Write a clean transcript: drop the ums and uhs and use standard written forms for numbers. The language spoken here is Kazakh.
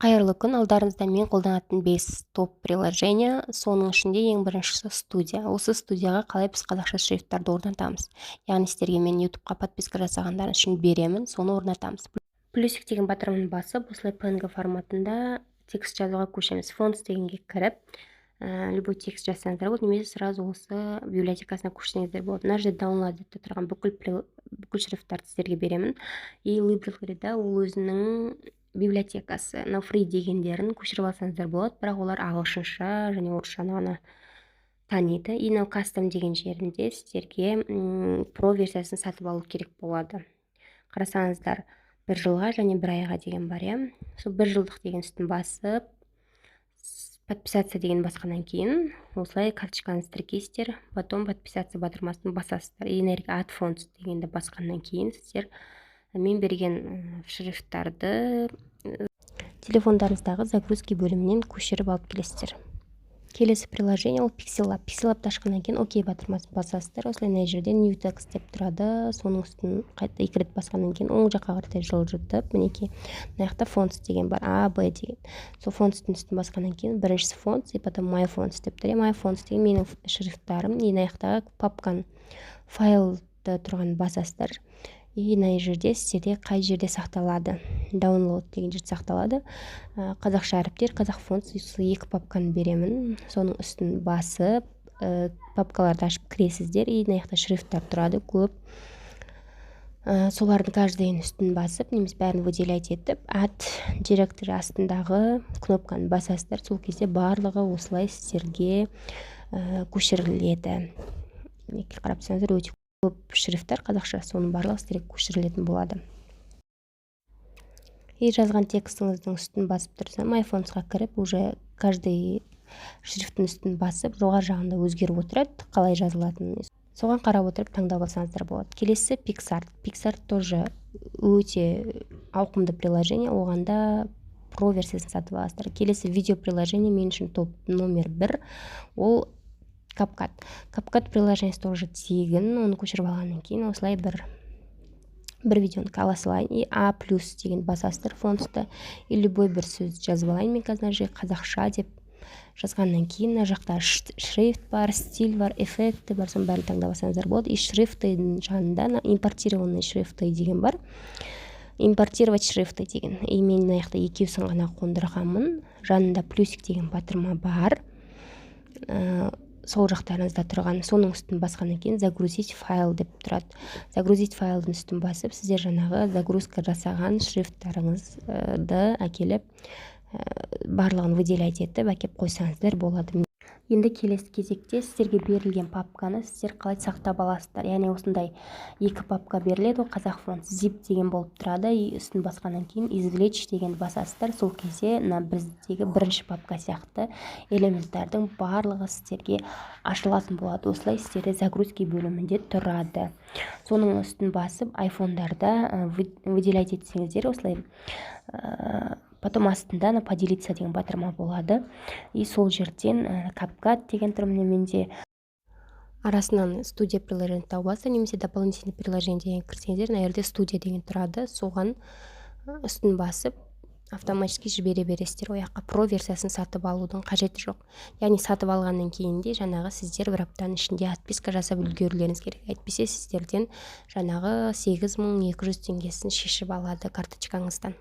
Қайырлы күн! Алдарыңызда мен қолданатын бес топ приложение. Соның ішінде ең біріншісі — Студия. Осы Студияға қалай біз қазақша шрифттарды орнатамыз? Яғни сіздерге мен Ютубқа подписка жасағандарыңыз үшін беремін, соны орнатамыз. Плюсик деген батырманы басып, осылай PNG форматында текст жазуға көшеміз. Fonts дегенге кіріп, любой текст жазсаңыздар болады немесе сразу осы библиотекасына көшсеңіздер болады. Мына жерде download деп тұрған бүкіл шрифттарды сіздерге беремін. И Library-да ол өзінің библиотекасы. Мынау free дегендерін көшіріп алсаңыздар болады, бірақ олар ағылшынша және орысшаны ғана таниды. И мынау custom деген жерінде сіздерге про версиясын сатып алу керек болады. Қарасаңыздар, бір жылға және бір айға деген бар, иә. Сол бір жылдық деген үстін басып, подписаться деген басқаннан кейін осылай карточкаңызды тіркейсіздер. Потом подписаться батырмасын басасыздар. И add fonts дегенді басқаннан кейін сіздер мен берген шрифттарды телефондарыңыздағы загрузки бөлімінен көшіріп алып келесіздер. Келесі приложение ол PixelLab. PixelLabты ашқаннан кейін окей батырмасын басасыздар. Осылай мына жерде new text деп тұрады. Соның үстін қайта екі рет басқаннан кейін оң жаққа қаратай жылжытып, мінекей, мына жақта fonts деген бар, А, Б деген. Сол fonts-тың үстін басқаннан кейін біріншісі fonts и потом my fonts деп тұр, иә. My fonts деген менің шрифттарым. И мына жақтағы папканың файлда тұрғанын басасыздар. И мына жерде сіздерде қай жерде сақталады? Download деген жерде сақталады. Қазақша әріптер, қазақ font, сол екі папканы беремін. Соның үстін басып, папкаларды ашып кіресіздер. И мына жақта шрифттар тұрады көп. Солардың каждыйының үстін басып немесе бәрін выделять етіп, add directory астындағы кнопканы басасыздар. Сол кезде барлығы осылай сіздерге көшіріледі. Мінекей, қарап тұрсаңыздар, өте көп шрифттар қазақша, соның барлығы сіздерге көшірілетін болады. И жазған текстіңіздің үстін басып тұрсам, my fonts-қа кіріп, уже каждый шрифттің үстін басып, жоғары жағында өзгеріп отырады қалай жазылатынын. Соған қарап отырып таңдап алсаңыздар болады. Келесі PicsArt. PicsArt тоже өте ауқымды приложение, оған да про версиясын сатып аласыздар. Келесі видео приложение, мен үшін топ номер бір, ол CapCut. CapCut приложениесі тоже тегін. Оны көшіріп алғаннан кейін осылай бір видеоны ала салайын. И а плюс деген басасыздар, fonts-ты, и любой бір сөз жазып алайын. Мен қазір мына жерге қазақша деп жазғаннан кейін мына жақта шрифт бар, стиль бар, эффекті бар, соның бәрін таңдап алсаңыздар болады. И шрифтының жанында импортированный шрифты деген бар, импортировать шрифты деген. И мен мына жақта екеуісін ғана қондырғанмын. Жанында плюсик деген батырма бар, сол жақтарыңызда тұрған. Соның үстін басқаннан кейін загрузить файл деп тұрады. Загрузить файлдың үстін басып, сіздер жаңағы загрузка жасаған шрифттарыңызды әкеліп, барлығын выделять етіп, әкеліп қойсаңыздар болады. Енді келесі кезекте сіздерге берілген папканы сіздер қалай сақтап аласыздар? Яғни осындай екі папка беріледі ғой, қазақ font zip деген болып тұрады. И үстін басқаннан кейін извлечь дегенді басасыздар. Сол кезде мына біздегі бірінші папка сияқты элементтардың барлығы сіздерге ашылатын болады. Осылай сіздерде загрузки бөлімінде тұрады. Соның үстін басып, айфондарда выделять етсеңіздер осылай, потом астында ана поделиться деген батырма болады. И сол жерден CapCut деген тұр, міне, менде. Арасынан Студия приложение тауып аласыздар немесе дополнительный приложение деген кірсеңіздер, мына жерде Студия деген тұрады. Соған үстін басып, автоматически жібере бересіздер ол жаққа. Про версиясын сатып алудың қажеті жоқ. Яғни сатып алғаннан кейін де жаңағы сіздер бір аптаның ішінде отписка жасап үлгерулеріңіз керек, әйтпесе сіздерден жаңағы 8200 теңгесін шешіп алады карточкаңыздан.